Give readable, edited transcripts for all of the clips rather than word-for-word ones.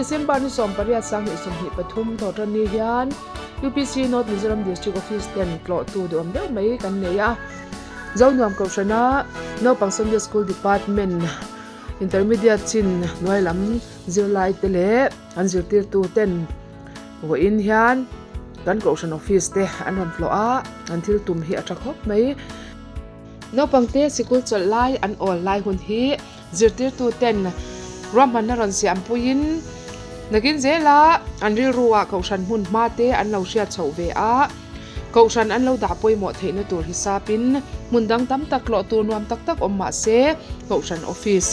December ni 18 2023 thawhtanni hian UPC North Mizoram District Office ten tlawhtu duhawm deuh mai kan nei a. Zonuam Kohhrana Naupang Sunday School Department Intermediate chin hnuai lam zirlai te leh an zirtirtu ten vawiin hian kan Kohhran Office te an rawn tlawh a, an thil tum hi a tha khawp mai. Naupang te sikul chawlh lai an awl lai hun hi zirtirtu ten ruahmanna rawn siam puiin nakin zela an rilru ah Kohhran hmun hma te an lo hriat chhoh ve a. Kohhran an lo dah pawimawh theihna tur hisapin hmun dang tam tak tlawh tur nuam tak tak awm mah se, Kohhran office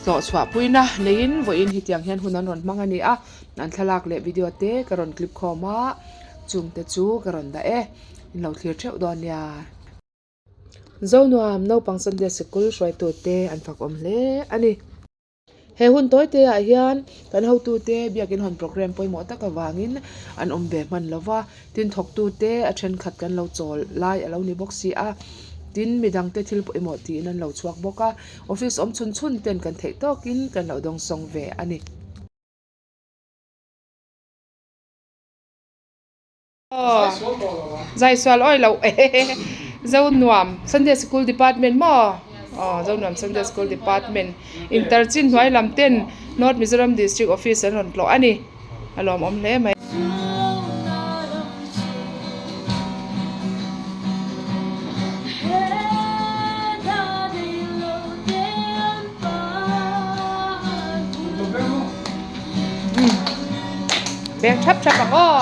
tlawh chhuahpuina neiin vawiin hetiang hian hun an rawn hmang a ni a, an thlalak leh video te ka rawn clip khawm a, chungte chu ka rawn dah e, in lo thlir theuh dawn nia. Zonuam naupang Sunday sikul hruaitute an fakawm hle a ni. He hun tawi te ah hian kan hotute biakin hawn programme pawimawh tak avangin an awm ve hman lo va, tin thawktute a thenkhat kan lo chawl lai a lo ni bawk si a, tin midangte thil pawimawh tiin an lo chhuak bawk a, office awm chhun chhun ten kan theih tawkin kan lo dawngsawng ve a ni. Zai sual awi loh Zonuam Sunday School Department maw aw Zonuam Sunday School Department interchin hnuai lam ten North Mizoram District Office an rawn tlawh a ni a lawmawm hle mai. Beng thap thap ang aw.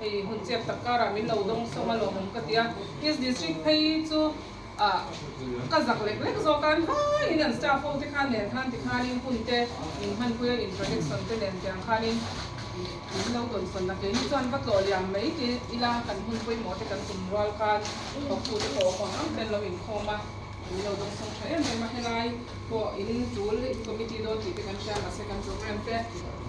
Hei hun chep tak karah min lo dawng sawm a lawmawm ka ti a, East District phei chu ah ka zak lek lek zawk a, hnaiin an staff ho te khan nen khan tikhanin hun te min hmanpui a introduction te nen tiang khanin min lo dawnsawn a, keini chuan va tlawh liam mai ti ila kan hun pawimawh te kan tum rual khan thawktu te pawh awm ang ang te an lo inkhawm a, min lo dawngsawng tha em em a, helai pawh in tul in committee dawn tih te kan hria mahse kan program te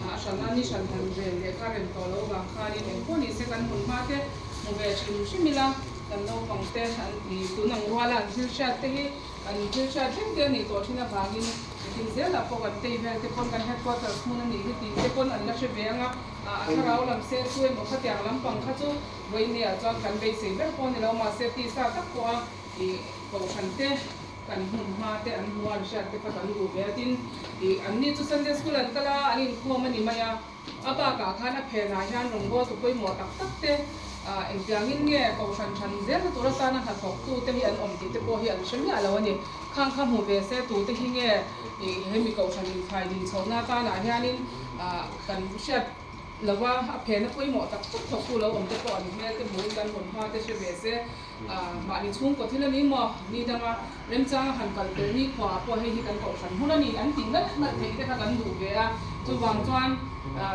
a hran a ni hran han vel leh kha rem tawh lo vang khanin engpawh ni se kan hmun hma te hmu ve hrim hrim ila kan naupang te an ti tun ang ruala an thil hriat te hi an thil hriat reng te a nih tawh thin avangin nitin zelah pawh kan tei vel te pawn kan headquarters hmun a nih hi tih te pawn an la hre ve ang a a thlarau lam se chu emaw khatiang lampang kha chu vawinia chuan kan beisei ber pawh a ni lo mahse tisa tak pawha ih kohhran te Kan hmun hma te an hmu a, an hriat te kha kan duh ve a, tin ih an ni chu Sunday school an kal a, an inkhawm a ni mai a, a bakah khan a phenah hian rawngbawltu pawimawh tak tak te ah engtiangin nge kohhran than zelna tur atana hnathawk tu te hi an awm tih te pawh hi an hre miah lo a ni. Khang kha hmu ve se tu te hi nge ih hemi kohhran inkhai din chhohna atanah hianin ah kan hriat lova a phena pawimawh tak tak thawktu lo awm te pawh an hmel te hmuhin kan hmun hma te hre ve se. Mahni chhungkaw thil a ni maw? Ni danga remchanga han kal pelh ni khuaah pawh hei hi kan kohhran hmun a ni an tih nalh nalh theih te kha kan duh ve a. Chuvang chuan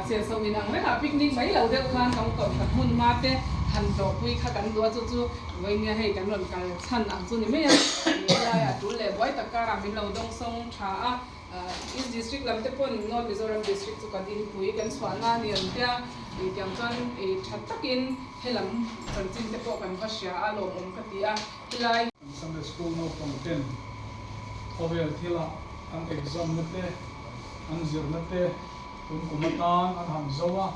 senso in ang rengah picnic mai lo deuh khan kan kohhran hmun hma te han tlawhpui kha kan duh a, chu chu vawinia hei kan rawn kal chhan ang chu ni mai a. Helaiah tul leh buai tak karah min lo dawngsawng tha a. East District lam te pawn North Mizoram District chu kan inpui kan chhuahna a ni an tia, tiang chuan tha takin helam chanchin te pawh kan va hria a, lawmawm ka ti a, helai. Kan Sunday School naupang ten khawvel thila an exam na te, an zirna te tun kum atan an han zo a,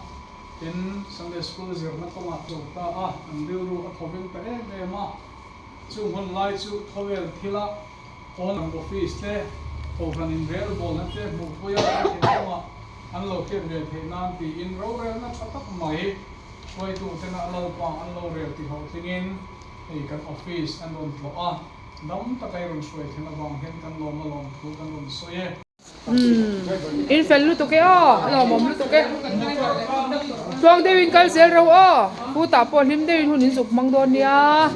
tin Sunday School zirna kawngah cho ta a, an rilru a thawveng ta em em a, chung hun lai chu khawvel thila Pawn office te, Kohhran inrelbawlna te hmuhpuia an theih kawngah an lo hriat ve theih nan tiin rorelna tha tak mai hruaitutena Lalpa an lo rel ti hlawhtlingin hei kan office an rawn tlawh a, dam taka i rawn hruai thlen avang hian kan lawm a lawm thu kan rawn sawi e. Umm in fel lutuk e aw, a lawmawm lutuk e. Tluang deuhin kal zel ro aw, pu tah pawh hlim deuhin hun in zuk hmang dawn nia.